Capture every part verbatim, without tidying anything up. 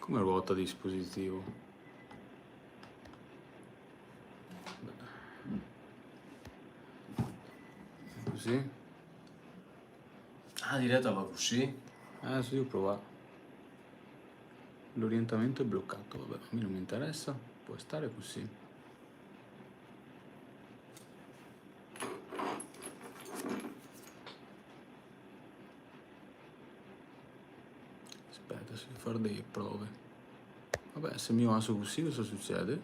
Come ruota el dispositivo? Cusì? Ah, direta va cusì? Eh, deso devo provar. L'orientamento è bloccato, vabbè, a mi no me interesa, pol star cusì. Speta, se devo far dee prove. Vabbè, se mi lo aso cusì, cosa sucede?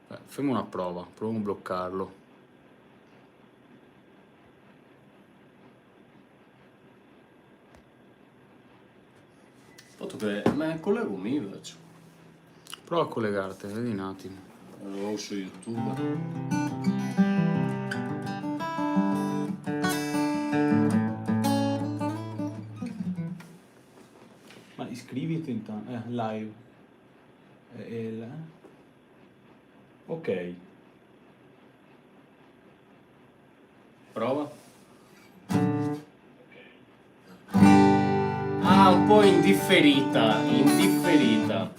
Eh, femo na prova, provemo a blocarlo. Foto che me colego mi, vecio. Prova a colegarte, vedi un atimo. Lo su YouTube. Ma iscriviti intanto, eh, live. Eh, eh, la- Ok. Prova. Ah, un po' in diferita, in diferita.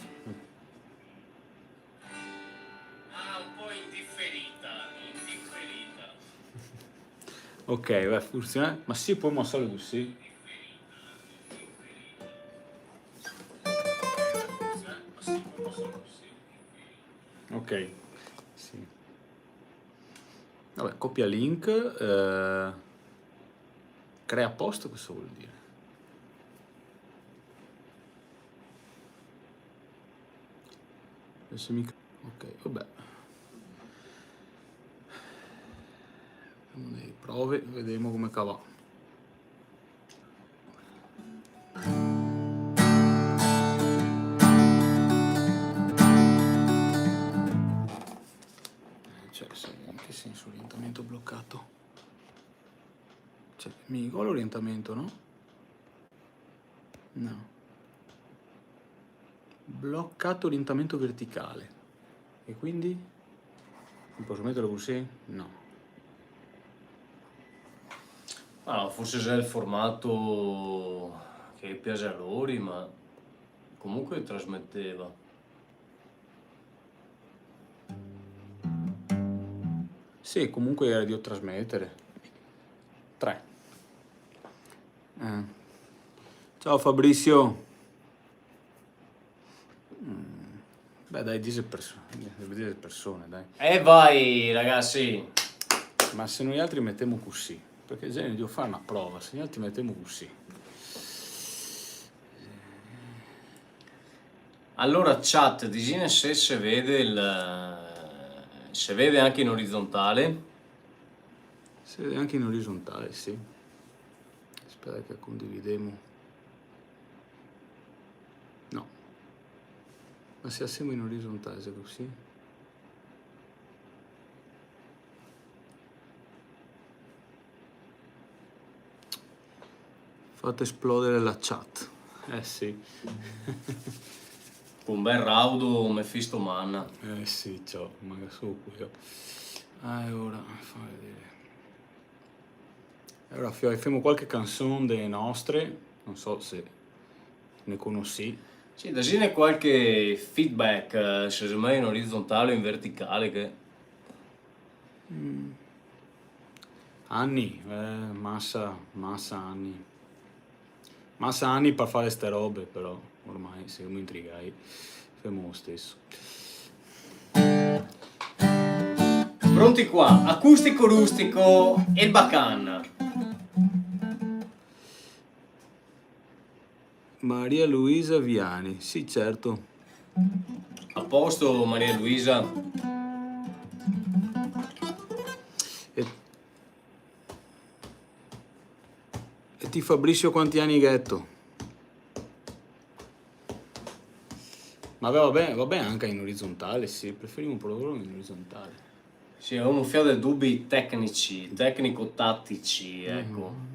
Ah, un po' in diferita, in diferita. Ok, beh, funziona. Ma sì, pol mosarlo cusì. Ok, sì. Vabbè, copia link, eh, crea post, cosa vol dire? Adeso mi... Ok, vabbè. Femo dee prove, vedemo come che va. Eh, cioè, se, in che senso orientamento blocato? Cioè, mi digo l'orientamento, no? No. Blocato orientamento verticale. E quindi? Poso meterlo cusì? No. Ah, forse xe el formato che piaxe a lori, ma comunque trasmeteva. Sì, comunque era drio trasmetere. Tre. Eh. Ciao Fabrizio. Mm. Beh, dai, diese perso-, diese persone, dai. E vai, ragazzi. Ma se noialtri metemo cusì, parché xe drio far na prova, se noialtri metemo cusì. Alora, chat, disime se se vede el, se vede anche in orizontale. Se vede anche in orizontale, sì. Speta che condividemo. No. Ma se lasemo in orizontale, xe cusì? Fate esplodere la chat. Eh sì. Con un bel raudo Mefisto Manna. Eh sì, ciò, ma solo queo. Alora, fa vedere. Alora, fioi, femo qualche canson de nostre, no so se ne conosì. Sì, dasine qualche feedback, eh, se xe mejo in orizontale o in verticale, che... Mm. Ani, eh, masa, masa ani. Masa ani par fare ste robe, però ormai semo intrigai. Femo lo steso. Pronti qua, acustico rustico, el bacan. Maria Luisa Viani, sì, certo. A posto, Maria Luisa. E, e ti, Fabrizio, quanti ani gheto? Ma va ben, va ben anca in orizontale, sì, preferimo provarlo in orizontale. Sì, gavemo un fià de dubi tecnici, tecnico-tatici, eco.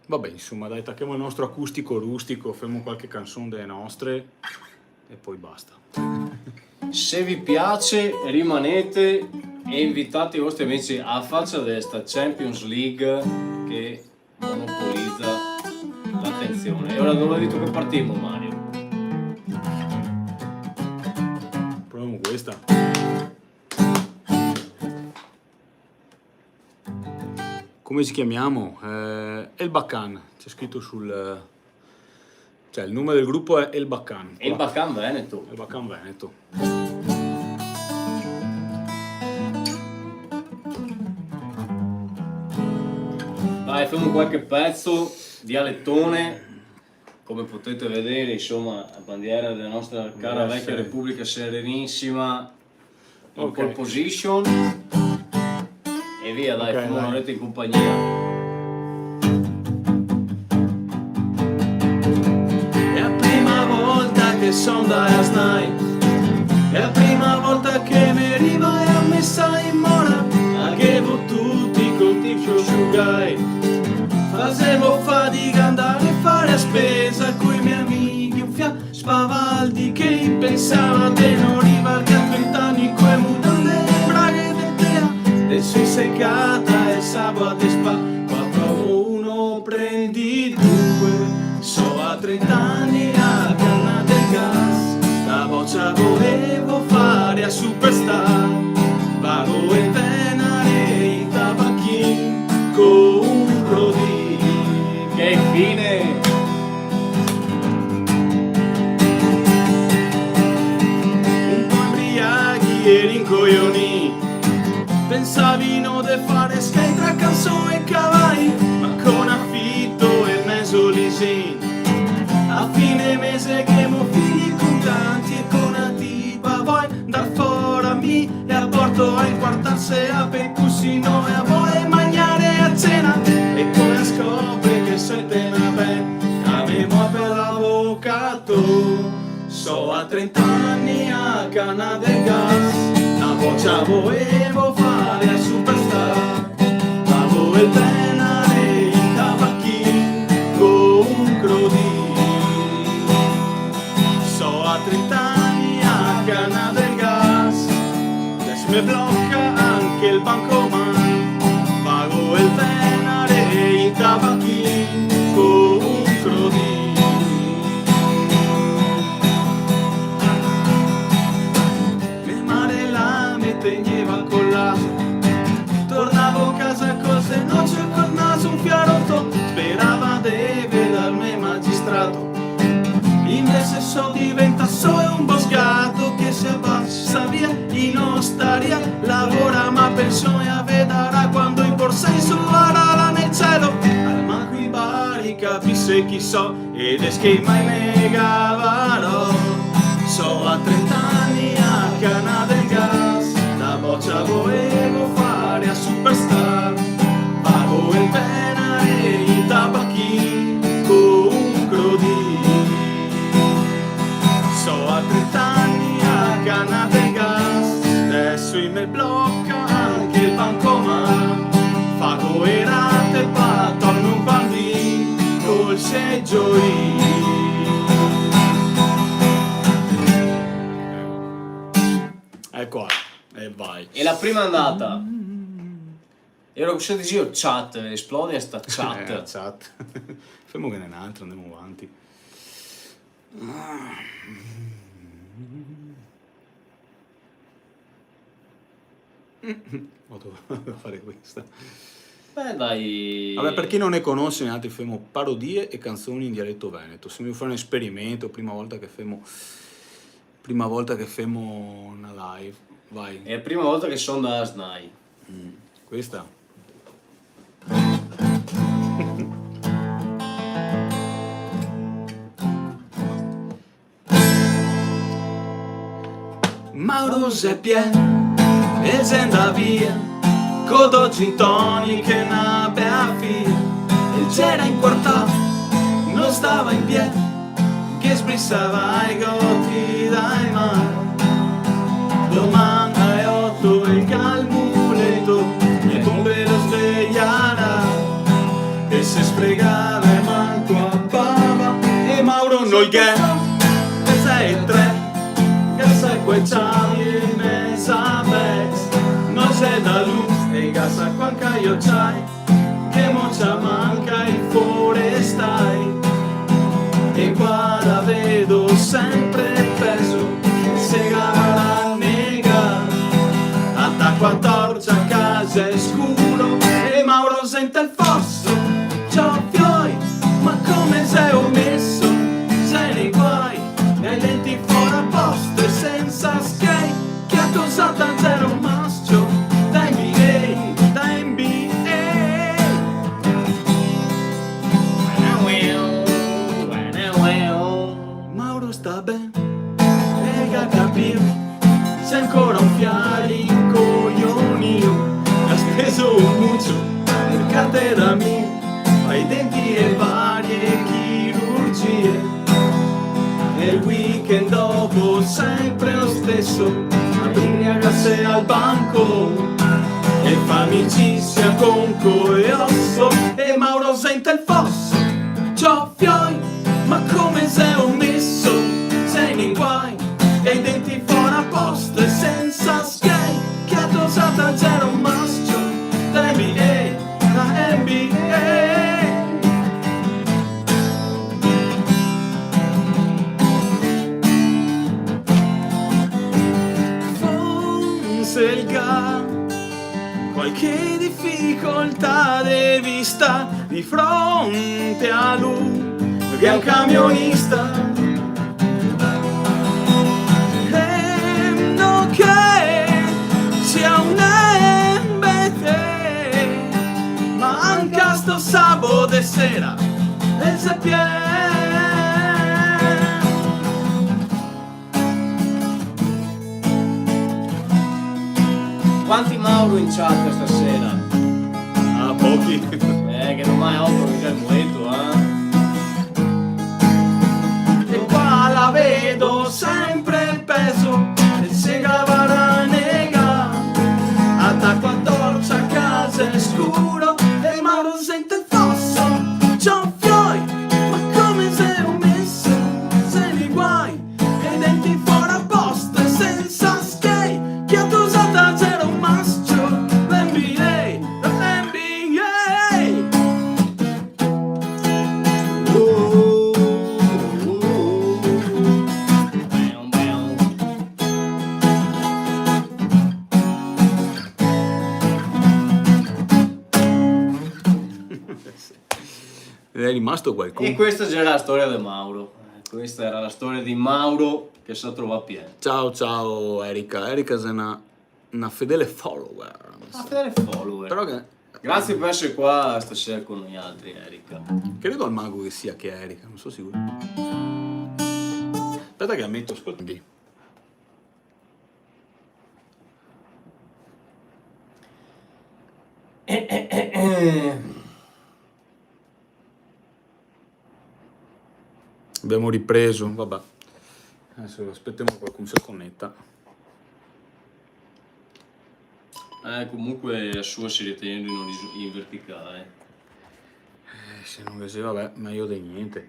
Va ben, insoma, dai, tachemo el nostro acustico rustico, femo qualche canson dele nostre e po basta. Se ve piaxe, rimanete e invitate i vostri amici. A facia de sta Champions League che monopoliza l'atension. E ora dove gavemo dito che partimo, Mario? Come ci chiamiamo? Eh, El Bacan, c'è scritto sul, cioè, il nome del gruppo è El Bacan. El Bacan Veneto. El Bacan Veneto. Dai, femo qualche pezo dialetone. Come potete vedere, insomma, la bandiera della nostra cara vecchia Repubblica Serenisima in pole position. E via, dai, femo una rete in compagnia. Xe la prima volta che son da la SNAI, xe la prima volta che me riva la mesa in mora, la ghevo tuti i conti sciugai. Fasevo fadiga andare a fare la spesa coi me amighi, un fià spavaldi che i pensava de no rivar che a trenta ani co le mutande e le braghe de tea. Deso i se cata e sabo a despa, quatro a uno prendi due. So a trenta ani a cana del gas, da bocia volevo fare a superstar. Vago e venare i tabachin co un rodin. Che fine! Un po' inbriaghi e rincoglionì, pensavino de fare schei tra canson e cavai, ma co un afito e mezo lisin, a fine mese ghemo finì i contanti e co na tipa voi ndar fora mi e la porto a incuartarse a pecusi, no e a voler magnare a cena, e po la scopre che se tena ben, a me mo per l'avocato. So a trenta ani a cana del gas, na bocia volevo fare a superstar. Vago e venare i tabachin co un crodin. So a trenta ani a cana del gas, deso me bloca anche el bancomat. Vago e venare i tabachin co un crodin. Me mare la me tegneva colà. Tornavo casa co zenocio e col naso un fià roto, sperava de vedar me magistrato. Invese so diventà solo un bosgato che se pasa via in ostaria, lavora ma pension la vedarà quando i porsei soarà là nel cielo. Almanco in Bari capise chi so e de schei mai me gavarò. So a trenta ani a cana del gas, da bocia volevo fare a superstar. Vago e venare i tabachin co un crodin. So a trenta ani a cana del gas, deso i me bloca anche el bancomat. Fago e rate pa torno un bandin col seggiolin. Eco qua, e vai. E la prima andata. Ero cusì, dixevo chat, esplode sta chat. Eh, chat. Femo che n'è n'altra, andemo avanti. Ho dovuto fare questa. Beh, dai. Vabbè, per chi non ne conosce, noi altri femo parodie e canzoni in dialetto veneto. Se mi fai un esperimento, prima volta che femo, prima volta che femo una live, vai. È la prima volta che son da la SNAI. Mm, questa? Mauro xe pien, el xe ndà via, co do gin tonic e na bea fia, el gera incuartà, no stava in pie, che sbrisava i goti dal mar. Doman ae oto el ga el muleto, le bombe lo svejarà, e se sfregava e manco a bava, e Mauro no el ghe, e xe el tre, che sa quei ciavi e meza vez, no xe da luz, e ga sa quanca i ociai, che mo ciaman anca i forestai. E qua la vedo sempre pezo, se gavarà negà, ata qua torcia, a casa xe scuro, e Mauro xe ntel e varie chirurgie. E el weekend dopo sempre lo stesso, a brignarse al banco e fa amicizia con co e osso. E Mauro sente el fosso: "Ciò fioi, ma come xe meso? Xe in guai, e i denti fora posto e sensa schei, che a tosata gera un mascio da N B A, da N B A." Forse el ga qualche dificoltà de vista, di fronte a lu ghe xe un camionista. Credendo che sia un M B T, ma anca sto sabo de sera el xe pien. Quanti Mauro in chat stasera? Ah, pochi. Eh, che no mai otto, che xe el mueto, eh. E qua la vedo sempre pezo, e se gravarà nega, a ta quatordici a casa è scuro, e Mauro sente el fosso: "Ciò fioi, ma come xe meso? Xe in guai, e denti fora posto e sensa schei, che a tosata gera un mascio da N B A, da N B A." Xe rimasto qualcun? E questa gera la storia de Mauro. Eh, questa gera la storia de Mauro che se trovava pien. Ciao, ciao, Erika. Erika xe na, na fedele follower. Na fedele follower. Però che... Grazie per essere qua stasera con noi altri, Erika. Credo al mago che sia che Erika, no so sicuro. Speta che la meto, scolta. Abbiamo ripreso, vabbè. Adesso aspettiamo che qualcuno si connetta. Eh, comunque la sua si ritenendo in, oris- in verticale. Eh, se no che sì, vabbè, meglio di niente.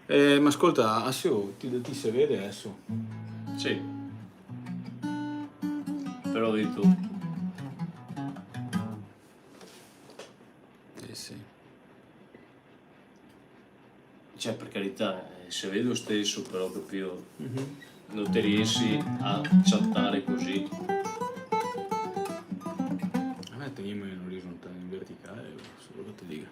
Eh, ma ascolta, Asio, ti, ti se vede adesso? Sì. Però ho detto... Eh, sì. Cioè, per carità, eh, se vede lo stesso, però, capito? Mhm. Non te riesci a chattare così. A me teniamo in orizzontale, in verticale, solo che ti dica.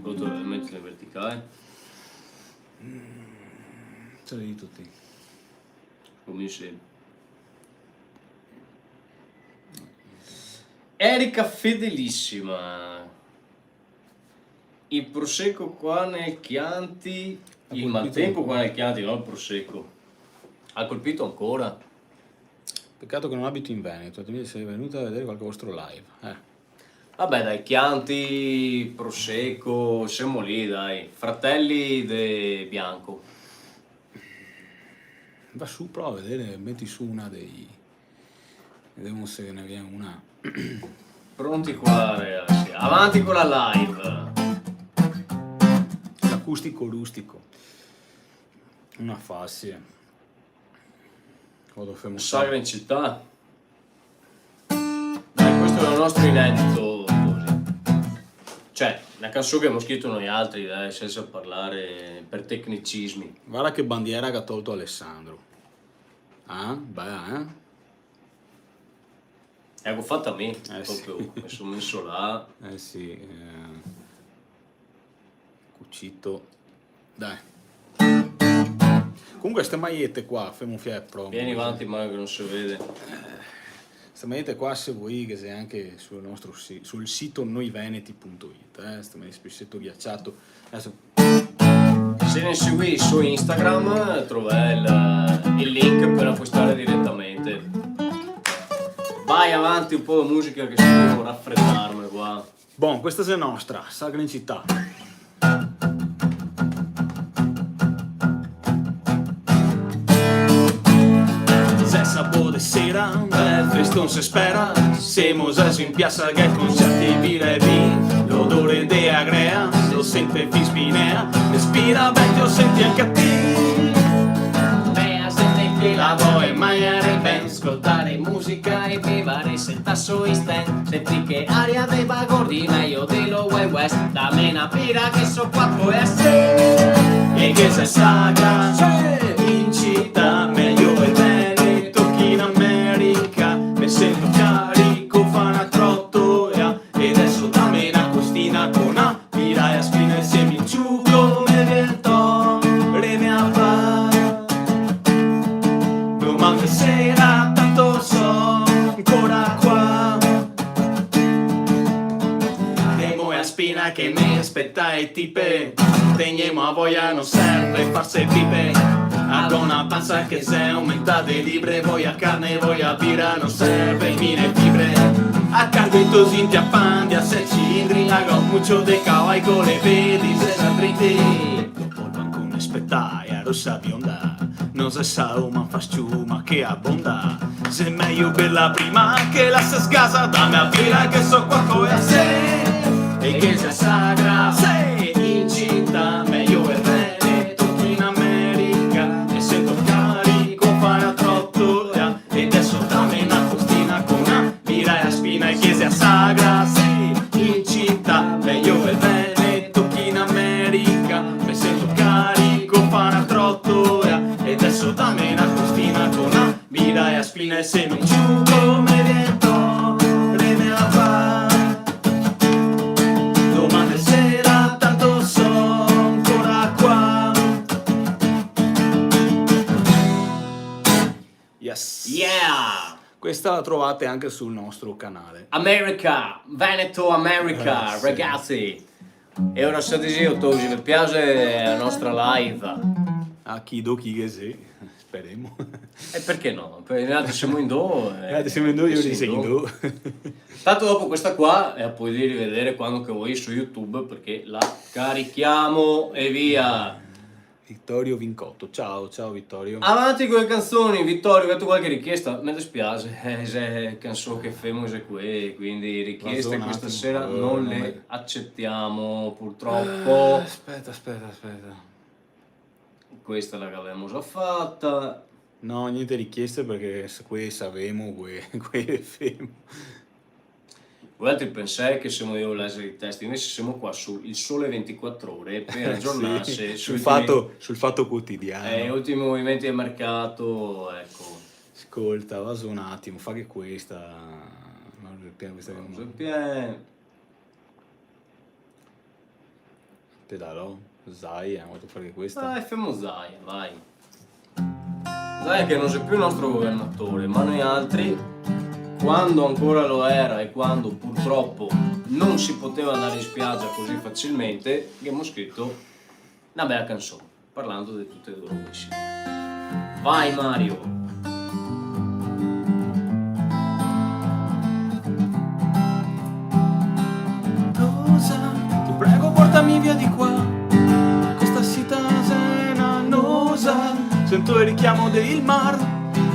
Scusa, mettilo in verticale. Mm, te lo dico ti. Come se... Erika fedelissima. El proseco qua nel Chianti, el maltempo qua nel Chianti, no el proseco. Ha colpito ancora? Peccato che non abito in Veneto, altrimenti sarei venuto a vedere qualche vostro live. Eh. Vabbè, dai, Chianti, proseco, siamo lì, dai. Fratelli de Bianco. Va su, prova a vedere, metti su una dei... Vediamo se ne viene una. Pronti qua, ragazzi. Avanti con la live. L'acustico rustico. Una fasia. Vado fermo. Sagra in città. Dai, questo è il nostro inedito, così. Cioè, la canzone che abbiamo scritto noi altri, dai, senza parlare per tecnicismi. Guarda che bandiera che ha tolto Alessandro. Ah, bella, eh? Ecco, fatta a me, eh, sì. Proprio, mi sono messo là. Eh sì, eh. Cucito. Dai. Comunque ste magliette qua, femo un fià de promo. Vieni avanti, Mario, che non si vede. Eh, ste magliette qua, se voi, che xe anche sul nostro si-, sul sito noiveneti punto it, eh, ste magliette, spessetto ghiacciato. Adesso. Se ne seguì su Instagram, trovate il, il link per acquistare direttamente. Vai avanti un po' la musica che sto raffreddarmi qua. Bon, questa xe nostra, Sagra in cità. Xe sabo de sera, un bel feston se spera, semo za in piasa che concerti, bira e vin, l'odore de agrea, lo sente fin Spinea, me spira ben, te lo senti anca ti. Mea gente che la voe magnare ben, scoltare musica e bevare, sentà so i stand, senti che aria de bagordi, mejo de lo Wild West, dame na bira che so qua co e se. E che se saga, in cità, mejo e veneto che in America, me sento carico, fa na trotola, e deso dame na costina co na bira e a spina e se mi ciuco me viento, reme a pa. Doman sera tanto so ancora qua. Demo e a spina che me speta e tipe. Tegnemo a voia, no serve farse pipe. A go na pansa che xe aumentà de libre, voia carne, voia bira, no serve mile fibre. A cargo i tosini a pan de a se cilindri, a go mucio de cavai co le vedi, xe da trinte. Dopo banco ne speta e a rosa bionda, no xe saloma, fa sciuma che abonda. Xe mejo berla prima che la se sgasa, dame a bira che so qua co e se. E che se sagra, se in cità, mejo e veneto che in America, e sento carico, fa na trotola, e deso dame na costina co na bira e a spina e che se sagra, se in cità, mejo e veneto che in America, me sento carico, fa na trotola, e deso dame na costina co na bira e a spina e se mi ciuco me viento, reme a pa. Doman sera tanto so ancora qua. Yes. Yeah! Questa la trovate anche sul nostro canale. America, Veneto America, Eh, sì. Ragazzi. E ora se dixi, Tosi, ve piaxe la nostra live? A chi do chi che sì, speremo. E perché no? Perché noi semo in do. Eh, Eh, semo in do, io sì, dico in do. Tanto dopo questa qua la podì rivedere quando che voi su YouTube, perché la carichiamo e via. Vittorio Vincotto, ciao, ciao Vittorio. Avanti con le canzoni, Vittorio, gheto qualche richiesta? Me dispiaxe, eh, xe canzoni che femo, xe quee, quindi richieste Ragiona un questa attimo, sera eh, non non le me- accettiamo, purtroppo. Eh, aspetta, aspetta, aspetta. Questa la gavemo già fatta. No, niente richieste perché se quee savemo, quee, quee femo. Voialtri pensè che semo io a lèxare i testi, invese semo qua su Il Sole ventiquattro Ore per Sì, aggiornarsi sul, fatto, sul fatto quotidiano. Eh, i ultimi movimenti del mercato, ecco. Scolta, vaso un attimo, fa che questa. No, questa che Giuseppe, Pedalò, Zai, eh, molto fare questa. Ah, e femo Zaia, vai. Zaia che non xe più el nostro governatore, ma noialtri, quando ancora lo era e quando purtroppo non si poteva andare in spiaggia così facilmente, gavemo scrito na bela canson, parlando de tute e do robe insieme. Vai Mario! Rosa, ti prego, portami via di qua. Questa città xe na nosa. Sento el richiamo del mar.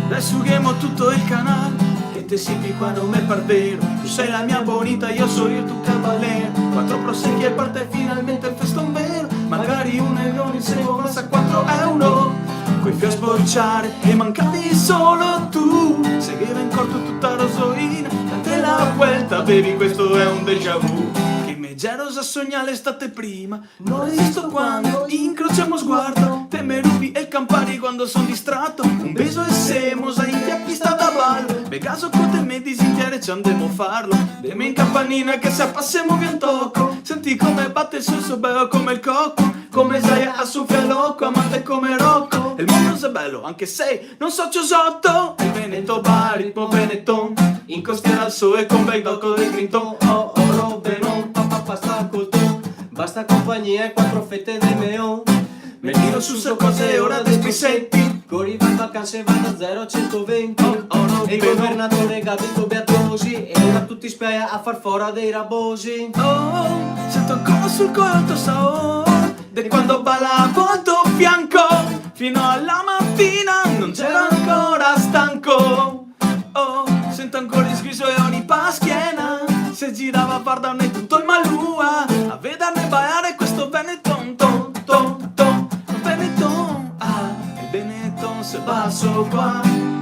Deso ghemo tuto el canal. Che te sipi qua no me par vero. Tu sei la mia bonita, io so el to cavalier. Quatro prosecchi e parte finalmente el feston vero. Magari un euro, se go masa quatro euro. Coi fioi a sporciare e mancavi solo tu. Se gheva in corto tuta rosoina. Date la vuelta, baby, questo è un déjà vu. Che me gero za sognà l'estate prima. No resisto quando incrociamo sguardo. Te me rupi el Campari quando son distratto. Un beso e semo za in pista da balo. Me gaso co te, me disi intiere, ci andemo farlo. Demo in campanina che se pasemo via un toco. Senti come bate el sol, so belo come el coco. Come Zaia a sofia loco, amante come Rocco. El mondo xe belo anche se non so ciosoto. El Veneto, Bari, po Veneton. In costiera al sole con bel toco de Clinton. Oh, oh, robe no, papà, pasta col ton. Basta compagnia e quatro fete de meon. Me tiro su so cose, ora de spiseti. Cori va in vacanse, va da zero a centoventi. Oh, oh, no, e el governatore ga dito: "Beatosi, e ora tuti in spiaia a far fora dei rabosi." Oh, sento ancora sul colo el to saor de quando balavo al to fianco. Fino alla mattina non c'ero ancora stanco. Oh, sento ancora el sgrisoio in pa schiena. Se girava a vardarne tuto el Malua, a vedarne balare questo Beneton, ton, ton, ton. Beneton, ah, el Beneton se baso qua.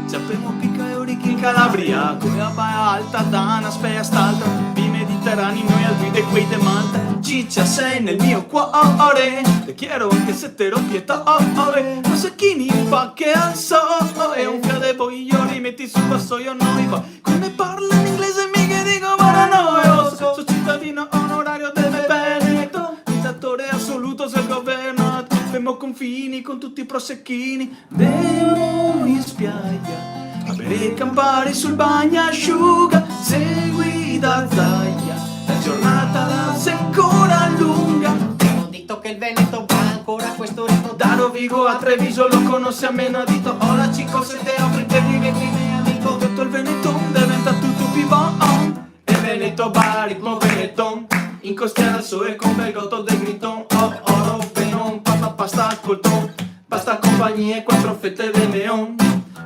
Ciapemo pica e oriche in Calabria, co la bala alta da na spea a st'altra. Pi Mediterranei noialtri de quei de Malta. Cicia, sei nel mio cuore. Te quiero anche se te rompi e to, oh, oh, eh. Prosecchini in pa che al so, oh, e un fià de boio, rimeti sul vasoio, noi va. Come parla in inglese, mi che dico: "Buonanotte, oh, so, so cittadino onorario del Veneto, dittatore assoluto sul governo, femo confini con tuti i prosecchini." Demo in spiaia, a bere Campari sul bagnasciuga, segui da Zaia, la giornata la xe ancora lunga. Ho detto che il Veneto va ancora a questo ritmo. Da Rovigo a Treviso lo conosce almeno, ha detto: "Hola chico, se te apri per i venti, mi amico." Tuto el Veneton deventa tuto pi bon. E Veneto va a ritmo Veneton, in costiera soe con bel goto de griton. Oh, oro, penon, pasta, pasta col ton, pasta compagnie, quatro fete de neon.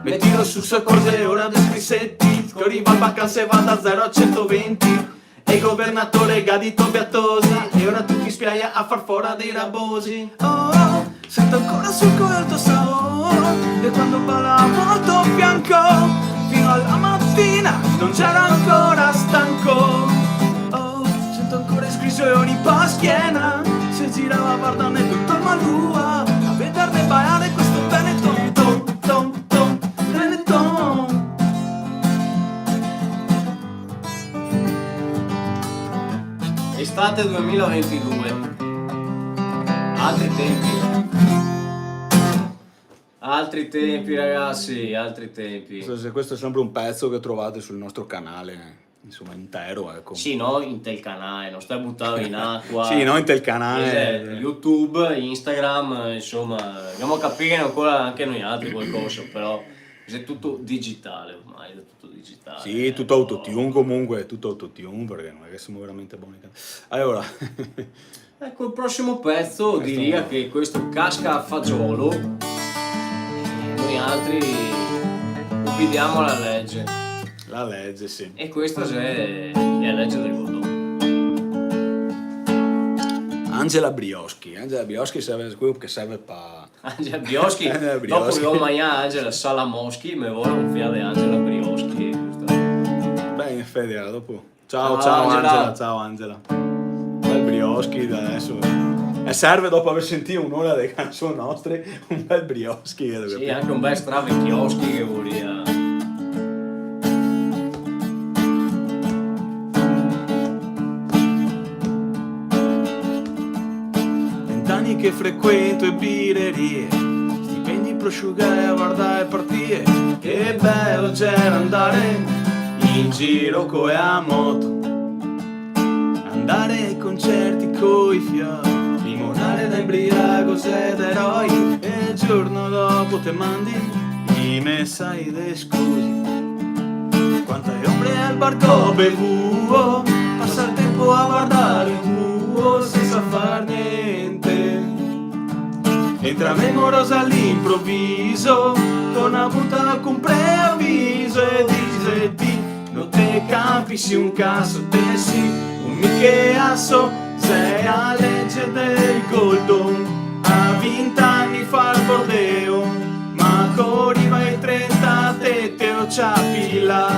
Me tiro su, so cose ora de spriseti, che riva in vacanse, va da zero a centoventi. E el governatore ga dito: "Beatosi, e ora tuti in spiaia a far fora dei rabosi." Oh, sento ancora sul colo el to saor de quando balavo al to fianco. Fino alla mattina non c'ero ancora stanco. Oh, sento ancora el sgrisoio in pa schiena. Se girava a vardarne tuto el Malua, a vedarne balare questo Beneton, ton, ton, ton, Beneton. Estate duemilaventidue. Altri tempi. Altri tempi, ragazzi, altri tempi. Questo, questo è sempre un pezzo che trovate sul nostro canale, insomma, intero, ecco. Sì, no, in tel canale, no sta butarlo in acqua. Sì, no, in tel canale. Eh, YouTube, Instagram, insomma, dobbiamo capire ancora anche noi altri qualcosa, però è tutto digitale ormai, è tutto digitale. Sì, tutto autotune comunque, è tutto autotune, perché non è che siamo veramente buoni can-, allora. Ecco, il prossimo pezzo diria che questo casca a fagiolo. Noi altri ubbidiamo alla legge. La legge, sì. E questa xe, xe la legge del Godot. Angela Brioschi, Angela Brioschi serve, quel che serve pa Angela Brioschi, Angela Brioschi. Dopo che go magnà Angela Salamoschi, me vol un fià de Angela Brioschi, giusto? Beh, in effetti, eh, dopo. Ciao, ciao, ciao, Angela. Angela, ciao, Angela. Un bel Brioschi adesso. E serve, dopo aver sentìo un'ora de canzoni nostre, un bel Brioschi, eh, sì, capito? Anche un bel stravecchioschi che voria. Vent'ani che frequento e birerie, stipendi, prosciugà e a vardà e partie. Che belo gera andare in giro co e a moto, andare ai concerti coi fioi, limonare da imbriago, sed eroi, e el giorno dopo te mandi i messai de scusi. Quanta ombre al bar go bevuo, pasa el tempo a vardare un buo sensa far gnente. Entra me morosa all'improviso, torna a butar cun preaviso e dixe: "Ti no te capisi un caso, te si un micheaso, xe a lege del Goldon, a vint'ani fa el bordeo, ma co riva ai trenta te, te lo ciapi là,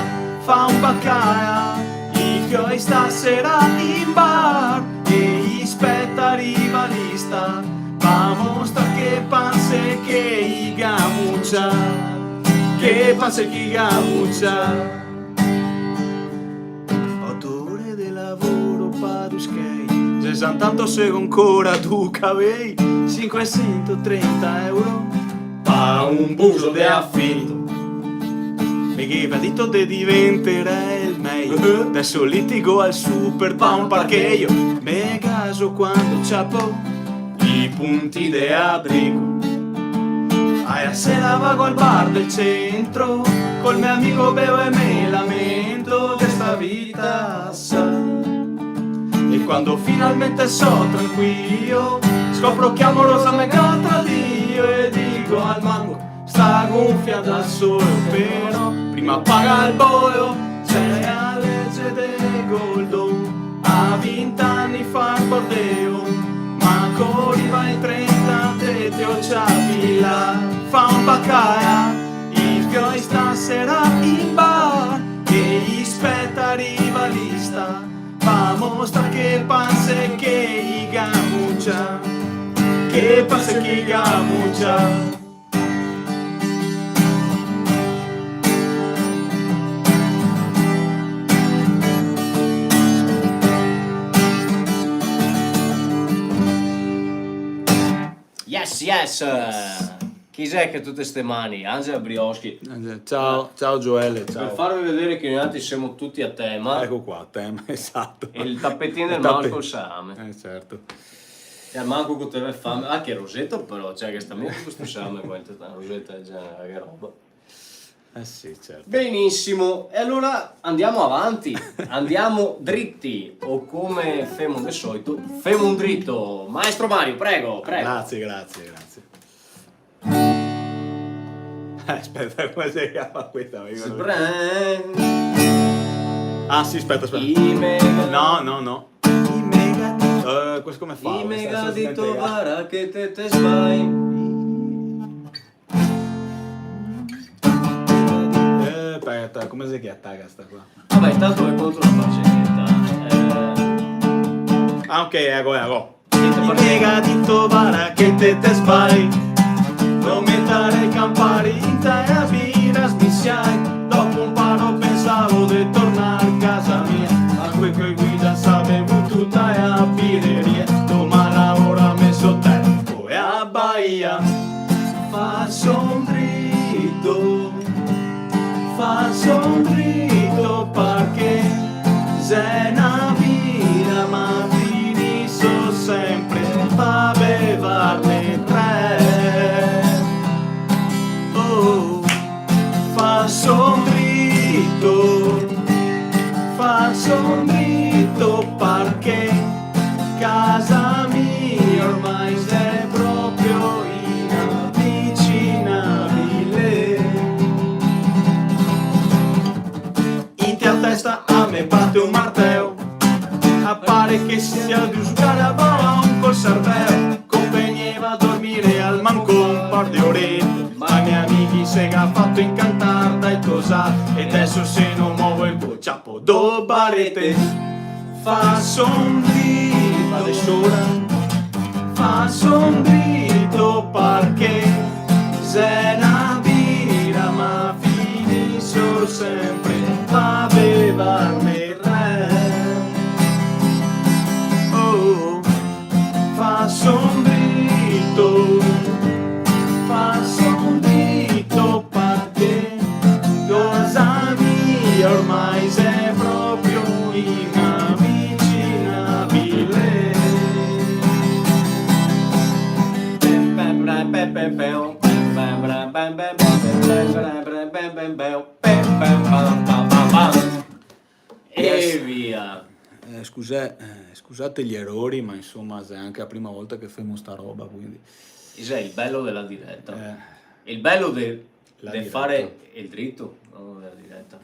fa un bacala, i fioi stasera in bar, e i speta riva lista, pa mostrar che panse che i ga mucià, che panse che i ga mucià." Oto ore de lavoro pa du schei, sesant'anto sego ancora du cavei, sinquesentotrenta euro pa un buso de afito. Me gaveva dito de diventar el mei, adeso litigo al super pa un parcheio, me gaso quando ciapo i punti de abrigo. A E a sera vago al bar del centro, col me amigo bevo e me lamento de sta vita, sa. E quando finalmente so tranquilo, scopro che amorosa me ga tradio e digo al manco: sta gonfia da solo, però prima paga el boio, xe a lege de Goldon, a vint'ani fa el bordeo, ma co riva ai trenta te, te o ciapi là, fa un bacaia, i fioi stasera in bar, che i speta riva lista, fa mostra che panse che i ga mucia, che panse che i ga mucia. Yes, yes. Chi xe che tute ste mani? Angela Brioschi. Eh, ciao, ciao Gioele, ciao. Per farve vedere che noi altri semo tuti a tema. Eco qua, a tema, esato. E el tapetin del Marco, el salame. Eh, certo. E manco co te ve fame. Ah, che roseto però, cioè, che sta mica co sto salame qua, in testa, roseta, cioè, che roba. Eh sì, certo. Benissimo, e alora andiamo avanti, andiamo dritti, o come femo de solito, femo un drito. Maestro Mario, prego, prego. Grazie, grazie, grazie. Eh, speta, come se ciama questa? Sbran. Ah, sì, speta, speta. I mega. No, no, no. I mega. Eh, questo come fa? I mega dito, vara che te, te sbai. Eh, speta, come se ciama sta qua? Vabbè, intanto ve conto una barzelleta. Eh. Ah, ok, eco, eco. I mega dito, vara che te, te sbai. No me tare campari, inte a bira smisiai. Dopo un paro pensavo de tornar casa mia, ma quel che guida sa bevuto tuta a bireria. Doman laora meso tempo e a baia. Faso un drito, faso un drito parché xe na bira, ma finiso sempre pa bevarne tre. Oh, faso un drito, faso un drito parché casa mia ormai xe proprio inavicinabile. Inte a testa a me bate un marteo, a pare che sia drio zugar a balon col serveo. Convegneva dormire almanco un par de orete, ma i me amighi se ga fato incantar dai tosà, e deso se no movo el culo ciapo do barete. Faso un drito, de sora, faso un drito parché xe na bira, ma finiso sempre pa bevarne tre. Oh, faso un drito, faso un drito parché casa mia ormai xe proprio inavicinabile. E via. Eh, scusè, eh, scusate gli errori, ma insomma, xe anche la prima volta che femo sta roba, quindi. Xe el bel de la direta. Eh. El bel de, la de direta. Fare el drito, no, de la direta.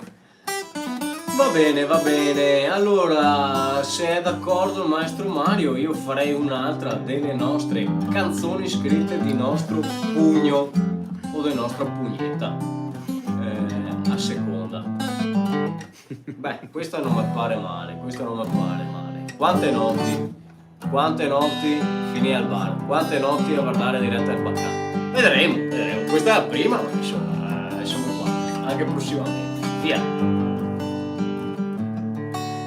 Va ben, va ben. Alora, se xe d'acordo el maestro Mario, mi farei un'altra dele nostre canzoni scrite de nostro pugno o de nostra pugneta, eh, a seconda. Beh, questa no me pare male, questa no me pare male. Quante noti? Quante noti finì al bar? Quante noti a vardare direta al bacan? Vedremo, vedremo. Questa xe la prima, ma insoma, eh, semo qua. Anche prosimamente. Via.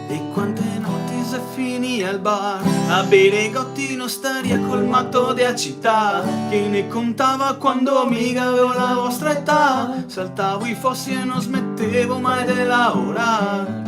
E quante noti xe finì al bar a bere goti in ostaria col mato dea cità, che ne contava quando mi gavevo la vostra età. Saltavo i fosi e no smetevo mai de laorar.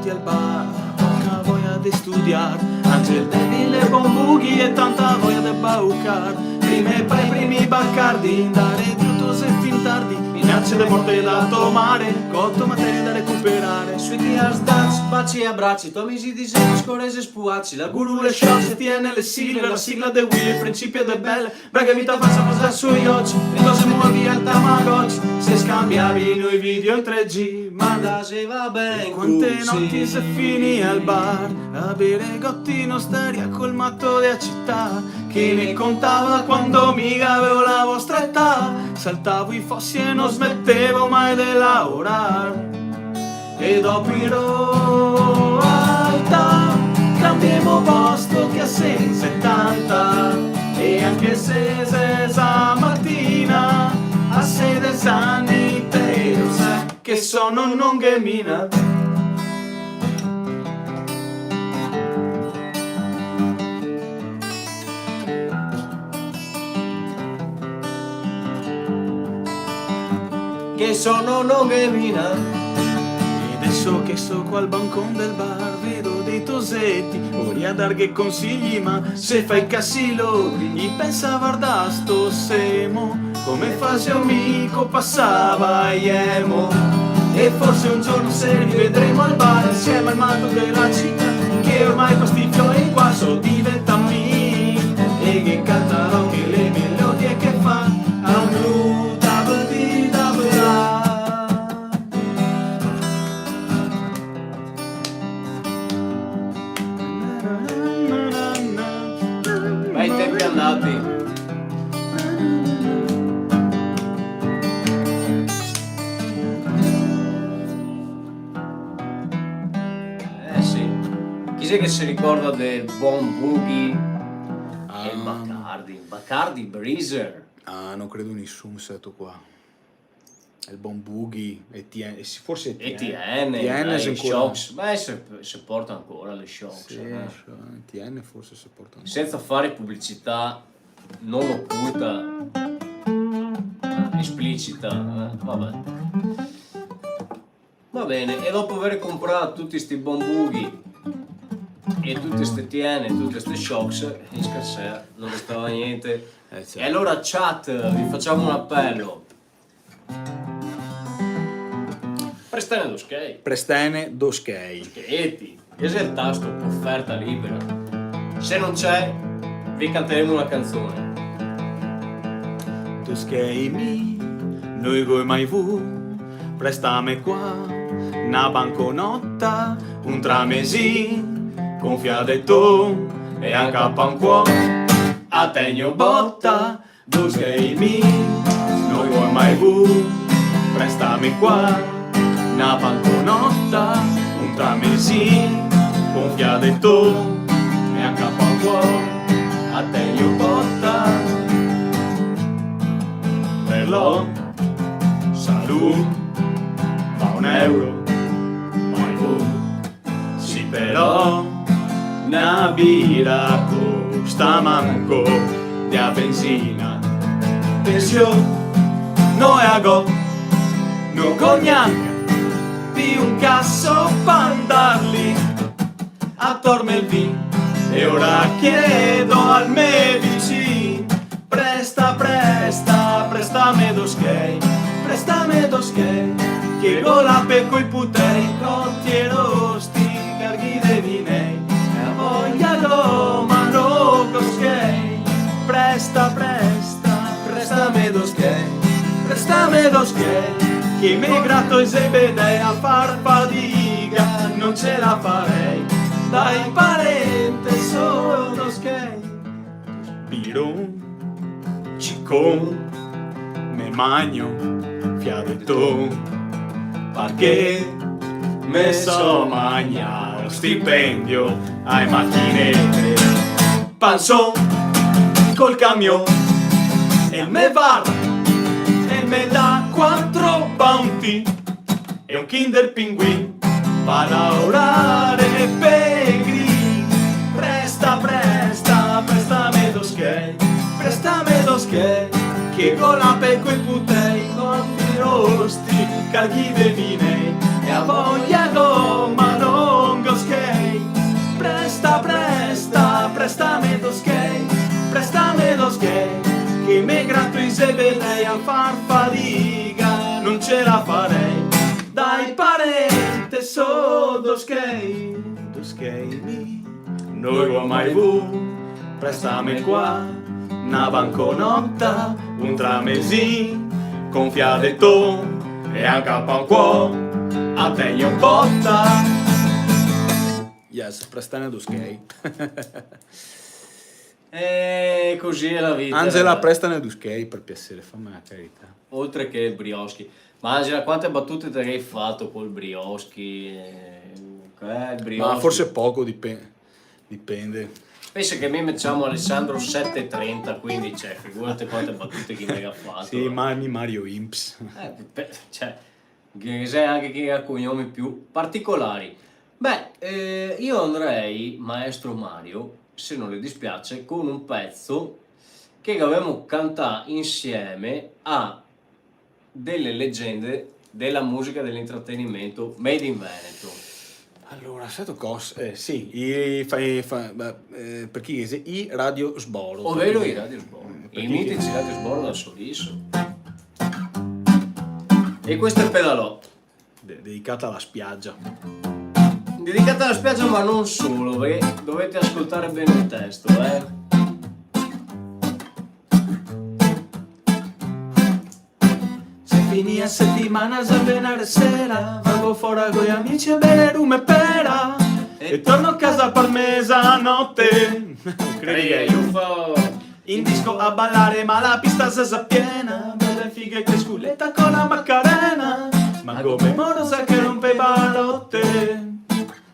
al bar, poca voia de studiar, Angel Devil e Bon Boogie e tanta voia de baucar. Prime pa i primi bacardi, ndare drio tose fin tardi, minacce de morte da tomare, coto materie da recuperare. Sweetie, hearts, dance, baci e abraci, to amisi dise scorese spuaci, la guru, le shots, T N, le sigle, la sigla de Willy, principio de belle, Braghe, vita falsa, cosa sui oci, e cosa muovi al Tamagotchi. Se scambiavino i video in tre G, ma andaseva ben. E quante noti se finì al bar a bere goti in osteria col mato dea cità, che ne contava quando mi gavevo la vostra età. Saltavo i fossi e no smetevo mai de laorar. E dopo in realtà cambiemo posto che a setanta, e anche se xe za matina, a sedes ani te lo sa che sono no ghe mina. Che sono no ghe mina. E deso che sto qua al bancon del bar, vedo dei toseti, voria darghe consigli, ma se fa i casi lori, i pensa: "Varda sto semo, come faseo mi co pasava iemo." E forse un giorno se rivedremo al bar insieme al mato dela cità, che ormai sti fioi qua so diventà mi, e che cantarò che le melodie che fa. Bei tempi andati. Eh sì. Chi xe che se ricorda del Bon Boogie? Ah. E el Bacardi, Bacardi Breezer. Ah, no credo nisun, seto qua. El Bon Boogie, e T N, e sì, forse E T N, T N, T N dai, xe ancora. Shox, beh, se, se porta ancora le Shox, sì, eh. Shox, T N forse se porta ancora. Senza fare pubblicità non occulta, esplicita, eh, vabbè. Va bene, e dopo aver comprà tuti sti Bon Boogie e tute ste T N, tute ste Shox, in scarsea, non restava niente. Eh, certo. E allora, chat, vi facciamo un appello. Prestene do schei. Prestene do schei. Schei, che xe el tasto, oferta libera. Se non c'è, vi canteremo una canzone. Do schei mi no i go mai vu, prestame qua na banconota, un tramesin, co un fià de ton e anca pa un cuò, a tegno bota. Do schei mi no i go mai vu, prestame qua na banconota, un tramesin, co un fià de ton e anca pa un cuò, a tegno bota. Merlot, Saloon, fa un euro, mai vu. Sì, però na bira costa manco dea benzina. Pension no e a go, no go gnanca pi un caso pa ndar lì a torme el vin. E ora chiedo al me vicin: presta, presta, prestame do schei, prestame do schei, che go la pe coi putei, co tiero sti carghi de vinei, e a voia go, ma no go schei. Presta, presta, prestame do schei, prestame do schei, che me grato i zebedei a far fadiga, non ce la farei, dai parente, solo do schei. Piron, cicon, me magno fià de ton, parché me so magnà lo stipendio ae machinete. Panson col camion, el me varda, el me dà quatro Bounty e un Kinder Pinguin pa laorare pe gri. Presta, presta, prestame do schei, prestame do schei, che go la pe coi putei, co tiero sti carghi de vinei, e a voia go, ma no Se vedei a far fadiga, no ce la farei. Dai parente, so do schei, do schei mi. No go mai vu, prestame qua na banconota, un tramesin, confià de to, e anca pa un cuò, a tegno bota. Yes, prestane do schei. E così è la vita. Angela, prestane do schei, per piacere, fame la carità. Oltre che il brioschi. Ma Angela, quante battute te ghè fato col brioschi? Eh, eh, il brioschi. Ma forse poco, dipe- dipende. Pensa che mi me ciamo Alessandro sette trenta, quindi, cioè, figurate quante battute che mi ga fato. Sì, ma mi Mario Imps. Eh, pe- cioè, che sa anche chi ha cognomi più particolari. Beh, eh, io andrei, maestro Mario, se non le dispiace, con un pezzo che avevamo cantato insieme a delle leggende della musica e dell'intrattenimento made in Veneto. Allora, seto cos? Eh, sì, i, fa, fa, beh, eh, per chi che se, i Radio Sboro. Ovvero i Radio Sboro. I mitici Radio Sboro dal Soliso. E questo è il pedalò. De- dedicata alla spiaggia. Dedicata alla spiaggia, ma non solo, perché dovete ascoltare bene il testo, eh. Se finì a setimana, xe venere sera, vago fora coi amici a bere rum e pera e torno casa par mesanote. Credi che Ufo! In disco a balare, ma la pista xe za piena, bele fighe che sculeta con la Macarena. Ma come morosa che rompe balote.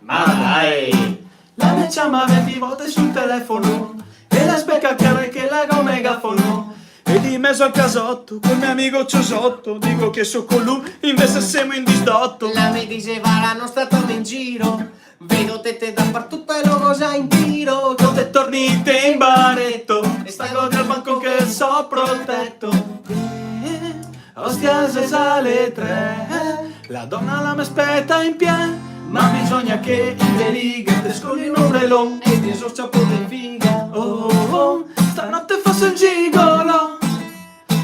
Ma dai! La me ciama venti volte sul telefono e la sbeca chiare che la go megafono. E di mezo al casoto, col me amigo Ciosoto, digo che so con lu, invese semo in disdoto. La me dixe: "Vara, no sta tanto in giro, vedo tete dapartuto e lo go za in tiro." Quando te torni te in bareto, e stago del balcon che so proteto. Eh, ostia, xe za le tre, la dona la me speta in pie, ma bisogna che in deriga te scoli un ombrelon e te so ciapo de figa. Oh, oh, oh, stanote faso el gigolo.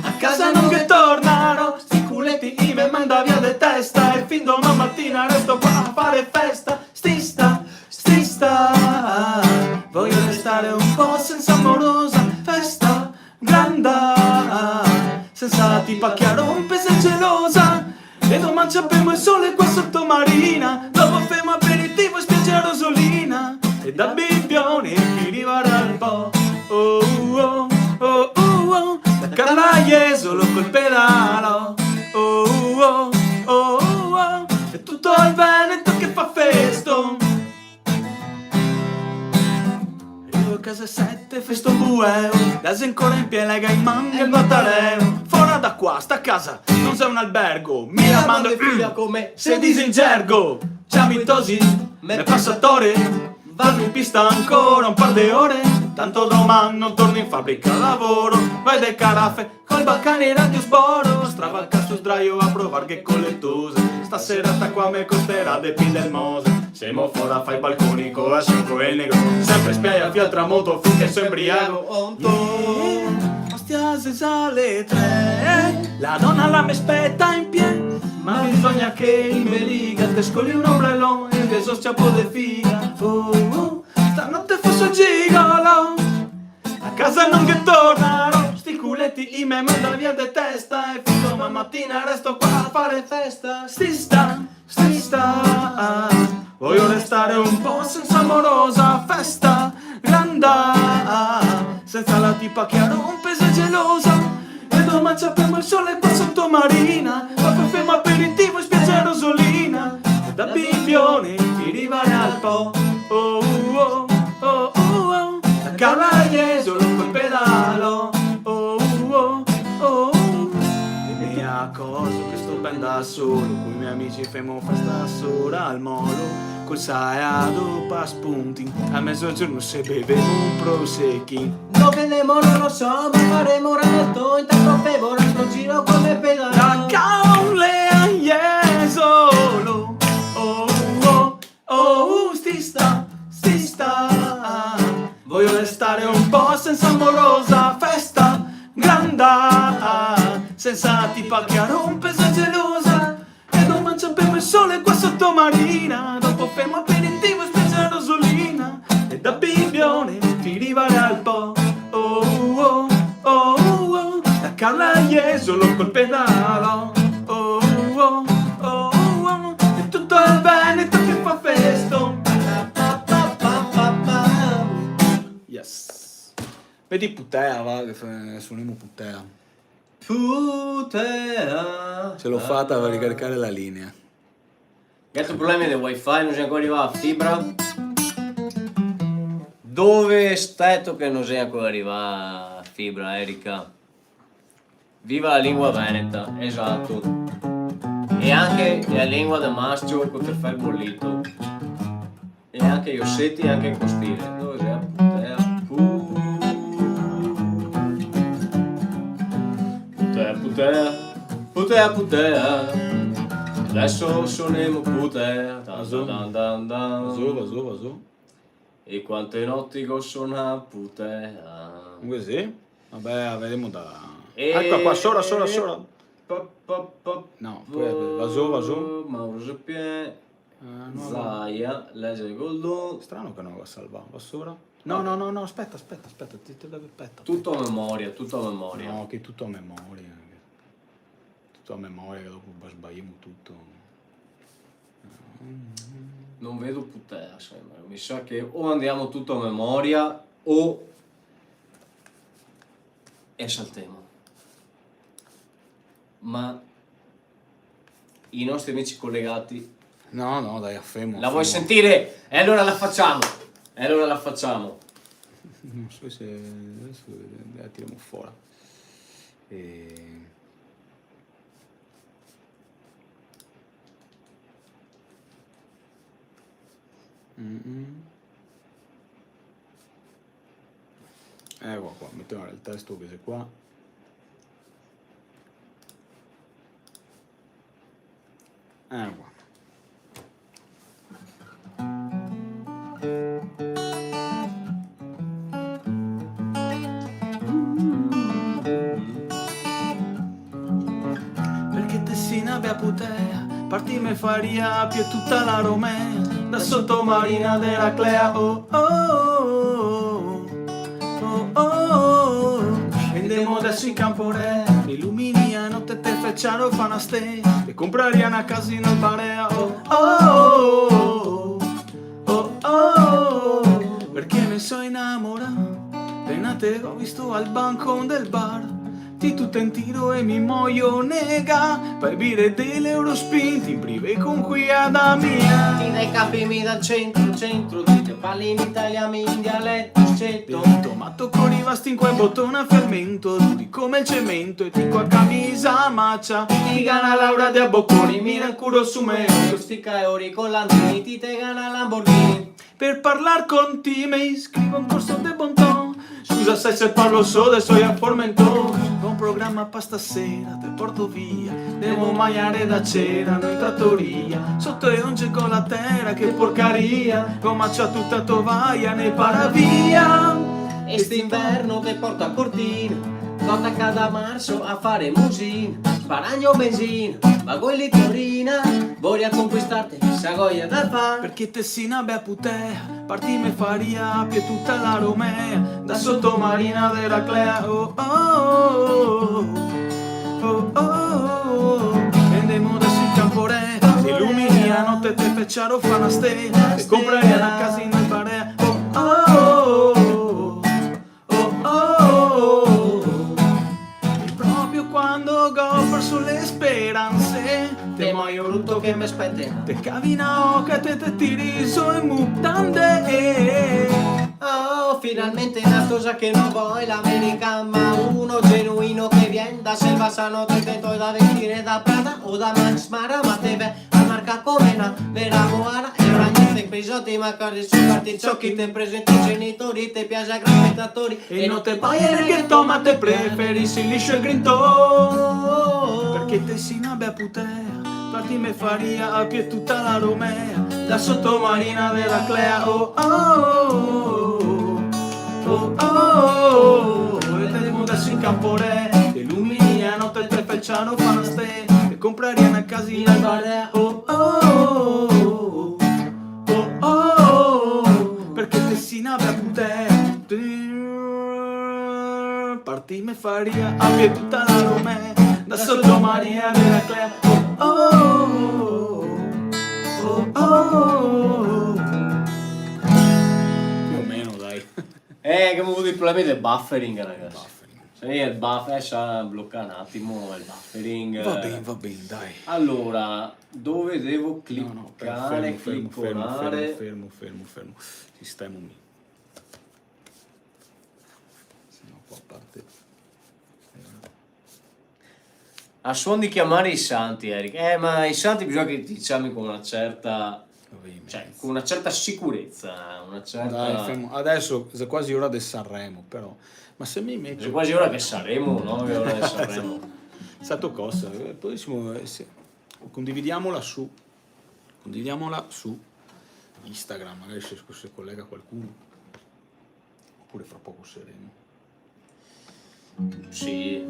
A casa no ghe tornarò, sti culeti i me manda via de testa e fin doman matina resto qua a fare festa. Stista, stista, voio restare un po' senza morosa. Festa granda, senza la tipa che a rompe, xe gelosa. E doman ciapemo el sole qua soto marina, dopo femo aperitivo in spiagia Rosolina. E da Bibbione ti rivarà el po. Oh, oh, oh, oh, oh, da Carla Jesolo col pedalo. Oh, oh, oh, oh, oh, e tuto el Veneto che fa festo. Rivo casa sete, festo bueo, la xe ancora in pie, la ga in man el batareo. Fora da qua, sta casa no xe un albergo, mi la mando, mm, come se dixe in gergo. Ciao, mi tosi, me pasa tore, vado in pista ancora un par de ore, tanto doman no torno in fabrica lavoro, vai de carafe, col bacane Radio Sboro, stravalca sto sdraio a provar che co le tose. Sta serata qua me costerà de pi del Mose. Semo fora, fai balconi, co a cinque e negro, sempre spiaia fin al tramonto, finché so inbriago. Onto. Eh, ostia, xe za le tre, la dona la me speta in pie, ma bisogna che in beriga te scoli un ombrelon e te so ciapo de figa. Oh, oh, stanote faso el gigolo. A casa no ghe tornarò, sti culeti i me manda via de testa e fin doman matina resto qua a fare festa. Stista, stista, voio restare un po' senza morosa. Festa granda, senza la tipa che a rompe, xe gelosa. E doman ciapemo el sole qua soto marina, dopo femo aperitivo in spiagia Rosolina. E da Bibbione ti rivarà el po. Oh, oh, oh, oh, oh, oh. Da Carla Jesolo col pedalo. Oh, oh, oh, oh. E me acorzo che sto ben da solo, coi me amici femo festa sora al molo, col saeado pa spunti. A mezogiorno se bevemo un prosecchi. Dove andemo no lo so, ma faremo rato, intanto femo un altro giro come pedalò. Da Caule a Jesolo, oh, oh, oh, stista, stista. Voio restare un po' senza morosa, festa granda. Pensati pa che a rompe xe gelosa, e doman ciampemo el sole qua soto marina, dopo femo aperitivo e specie rosolina, e da bibione ti rivarà el po. Oh, oh, oh, oh, la Carla Jesolo col pedalò. Oh, oh, oh, oh, e tuto el Veneto che fa festo. Yes. Vedi putea, va, che fa-, sunemo putea. Putea. Ce l'ho fatta a ricaricare la linea. Gheto problemi de wifi, no xe ancora rivà a fibra? Dove steto che no xe ancora rivà a fibra, Erika? Viva la lingua veneta, esato. E anche la lingua de mascio co te fa el bolito. E anche i oseti e anche el costile. Dove xe la putea? Pu-, putea, putea, putea, putea. Deso sonemo putea. Dan, dan, dan, dan, dan. Va zo, va zo, va zo. E quante noti go sonà putea. Comunque sì. Vabbè, vedemo da... E eco qua, sora, sora, sora. Pa, pa, pa, no, poi va zo, va zo. Mauro Gepien. Eh, no, no. Zaia, Lese Goldon. Strano che no lo ga salvà, va sora. No, no, no, no, aspeta, aspeta, aspeta, ti, ti devi, aspeta. Tuto a memoria, tuto a memoria. No, che tuto a memoria. Tuto a memoria, che dopo sba-, sbagliemo tuto. No vedo putea, sai, ma mi sa che o andemo tuto a memoria o e saltemo. Ma i nostri amici collegati... No, no, dai, a femo, a femo. La vuoi sentire? E allora la facciamo. E allora la facciamo. No so se deso la tiremo fora. E... Mm-mm. Eco qua, metemo el testo che xe qua. Eco qua. Parché te si na bea putea, par ti me faria pietuta la Romea, da soto marina de la Clea, oh, oh, oh, oh, oh, oh. Andemo deso in Camporea, te ilumini a note, te fè ciaro, fa na stela, te compraria na casina in Barea, oh, oh, oh, oh, oh, oh, oh, parché me so inamorà, pena te go visto al bancon del bar, ti tuta in tiro e mi moio negà, par bere de l'Eurospin, in privé con quea da mia. Ti dai capi mi dal centro, centro, ti te parli in italian, mi in dialeto, sceto. Te digo, mato, co rivasti in qua in botona, fermento, duri come el cemento, e ti co a camisa macia, ti gana Laura de a boconi, mi na curo su me, co sti caori co Landini, ti te gana Lamborghini. Per parlar con ti me iscrivo a un corso de bon ton. Scusa, sai, se parlo solo e so a formenton. Go un programa pa stasera, te porto via. Ndemo magnare da cera, no in tratoria. Soto e onge go la tera, che porcaria. Go macià tuta tovaia, ne para via. E st'inverno te porto a Cortina. Go tacà da marso a fare musin. Sparagno benzina, vago in litorina. Voria conquistarte, sa goia da far. Parché te si na bea putea, par ti me faria pietuta la Romea, da soto marina de la Clea, oh, oh, oh, oh, oh, oh, oh. Andemo deso in Camporea, te ilumini a note, te fè ciaro, fa na stela, te compraria na casina in Barea, oh, oh, oh, oh. Oh, oh, oh, oh. E proprio quando go perso le speranse, te moio ruto che me spete, te cavi na oca e te, te tiri zo e mutande. Oh, finalmente na tosa che no vol l'America, ma uno genuino che vien da selva sano, te, te toi da vestire da Prada o da Max Mara, ma te ve a marca come na vera moara, e ora niente, pisotti, ma cori su, parti ciò che te presenti i genitori, te piace a gran spettatori, e no te paie el reggaeton, ma te preferisi el liscio e el grinton. Parché te si na bea putea, par ti me faria a pie tuta la Romea, la sotomarina de la Clea, oh, oh, oh, oh, oh, oh, oh, oh, e te muda su in Camporea, te ilumini a note, te fai Ciano fa na ste, te compraria na casina in Barea. Oh, oh, oh, oh, oh, oh, oh, perché te si na bea putè. Par ti me faria a pie tuta la Romea, da soto Maria dela Clea. Oh, oh, oh, oh, oh. Più o meno, dai. Eh, che gavemo avuto i problemi del buffering, ragazzi. Buffering. Sì, el buff-, eh, sa, bloca un atimo el buffering. Va ben, va ben, dai. Alora, dove devo cliccare, clicolare? No, no, fermo, fermo, fermo, fermo, fermo, fermo, fermo. Sistemo mi. Se no qua parte. A suon di chiamare i santi, Eric. Eh, ma i santi bisogna che ti ciami con una certa, cioè, con una certa sicurezza, una certa... Dai, fermo. Adesso xe quasi ora de Sanremo, però. Ma se mi meto... Xe quasi ora che saremo, no? Che ora che saremo. Sato cosa? Eh, poi siamo, eh, se... Condividiamola su, condividiamola su Instagram, magari se, se collega qualcuno. Opure fra poco saremo. Sì.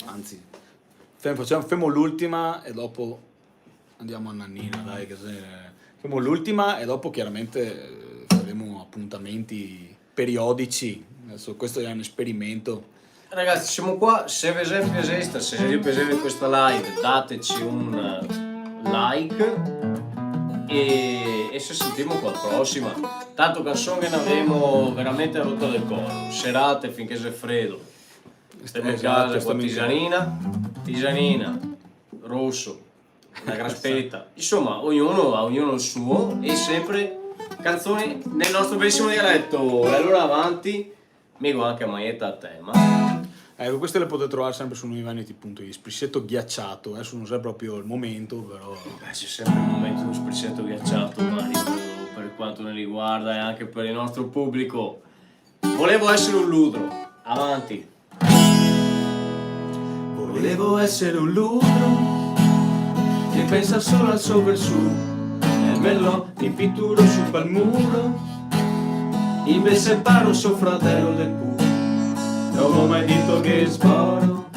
Anzi, fem-, facem-, femo l'ultima e dopo andiamo a Nannina, dai, che se, femo l'ultima e dopo chiaramente, eh, faremo appuntamenti periodici. Adesso questo è un esperimento. Ragazzi, semo qua, se ve xe piaxesta, se ve xe piaxesta questa live, dateci un, eh, like e, e se sentimo qua a la prosima. Tanto canson che ne gavemo veramente a rota del coro. Serate finché xe fredo. Stem in casa, co la tisanina, tisanina, roso, na graspeta. Insoma, ognuno, a ognuno el suo, e sempre canzoni nel nostro bellissimo dialetto. E alora avanti, mi go anche a maieta a tema. Eco, queste le potete trovare sempre su noiveneti punto it, sprisseto ghiaciato, adesso non è proprio il momento, però... Beh, c'è sempre il momento dello sprisseto ghiacciato, Mario, per quanto ne riguarda e anche per il nostro pubblico. Volevo essere un ludro. Avanti. Volevo essere un ludro che pensa solo al so versugo e el merlò in pitura su pal muro. Invese paro so fradelo del Puglia, no go mai dito che sboro,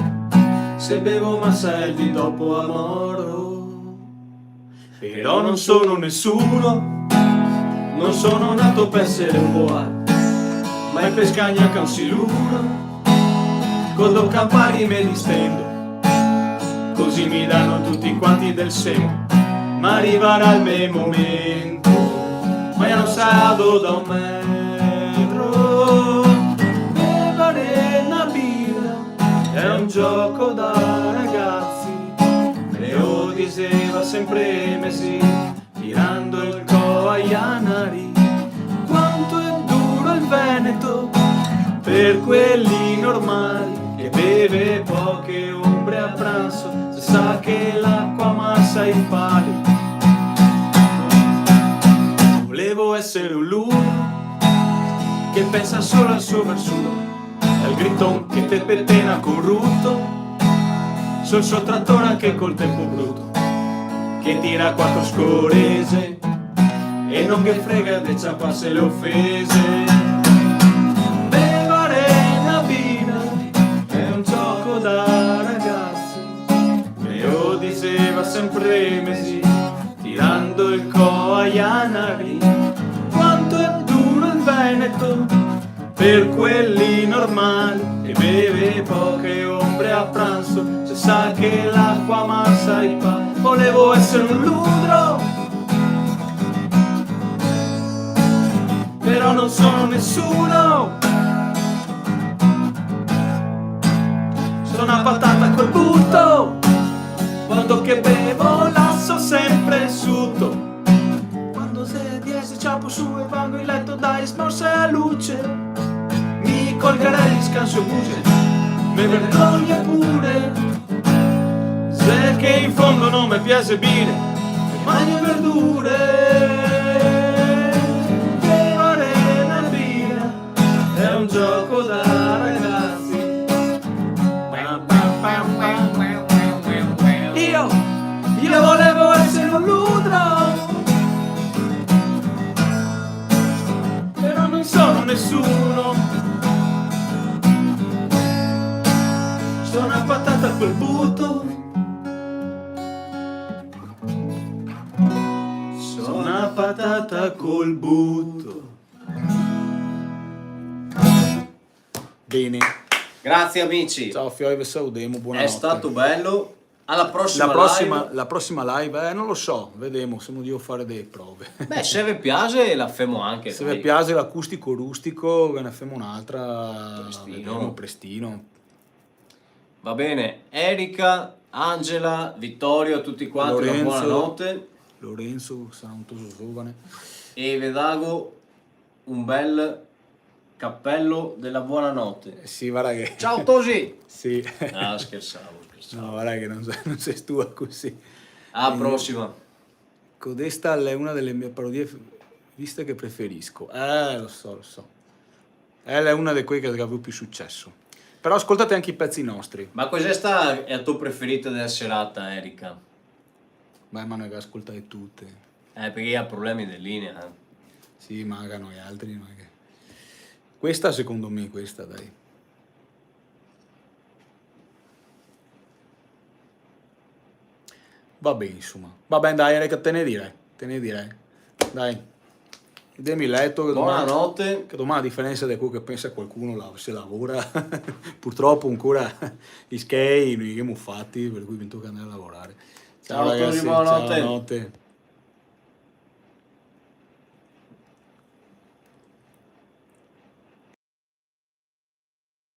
se bevo masa el vin dopo a moro. Però non sono nessuno, non sono nato per essere un boar, ma è per scagnar ca un siluro, co do campari me distendo, così mi danno tutti quanti del seno, ma arrivarà il mio momento, ma io non salgo da un metro, bevaré na bira, è un gioco da ragazzi. Me lo dixeva sempre me zì, tirando el co ai anari. Quanto è duro il Veneto, per quelli normali, che beve poche ombre a pranzo, se sa che l'acqua amassa i pali. Volevo essere un lupo che pensa solo al so versugo, el griton che te petena col ruto, sul so trator anche col tempo bruto, che tira quatro scorese e non ghe frega de ciaparse le ofese. Bevaré na bira è un gioco da ragazzi, me lo dixeva sempre me zì, tirando el co ai anari. Quanto è duro il Veneto, per quelli normali, che beve poche ombre a pranzo, se sa che l'acqua amassa i pali. Volevo essere un ludro, però non sono nessuno. Sono una patata col buto, quando che bevo lasso sempre suto. Quando xe diese ciapo su e vago in leto, dai, smorse a luce. Mi col garelli scanso e buge, me vergogno pure. Xe che in fondo non me piaxe bire, e magno verdure. Bevaré na bira è un gioco da ragazzi. Io, io volevo essere un ludro, però non sono nessuno. Col buto. So' na patata col buto. Bene. Grazie, amici. Ciao, fioi, ve saludemo, buonanotte. È stato bello. Alla prossima live. La prossima, la prossima live, eh, non lo so, vedemo, semo drio fare dele prove. Beh, se ve piaxe, la femo anche, dai. Se ve piaxe l'acustico rustico, ve ne femo un'altra, vedemo, prestino. Va bene, Erika, Angela, Vittorio, a tuti quanti una bona note. Lorenzo, che sarà un toso giovane. E ve dago un bel cappello dela bona note. Eh, sì, varda che... Ciao, tosi! Sì. Ah, schersavo, schersavo. No, varda che no xe, no xe stua cusì. A la prosima. Codesta l'è una dele mie parodie f-, viste che preferisco. Eh, lo so, lo so. Ela l'è una de quele che ga avuo più suceso. Però ascoltate anche i pezi nostri. Ma cos'è sta, è la to preferita dela serata, Erika? Beh, ma no le ga ascoltade tute. Eh, parché i ga problemi de linea, eh. Sì, ma anca noialtri, no xe che... Questa, secondo me, questa, dai. Va ben, insoma. Va ben, dai, Erika, te ne dirè, te ne dirè. Dai. Ndemo in leto, che doman, bonanote, che doman, a diferensa de quelo che pensa qualcuno, la, se lavora. Purtropo ancora i schei no i ghemo fati, par cui me toca ndare a lavorare. Ciao, ciao, ragasi, bonanote. Ciao, bonanote.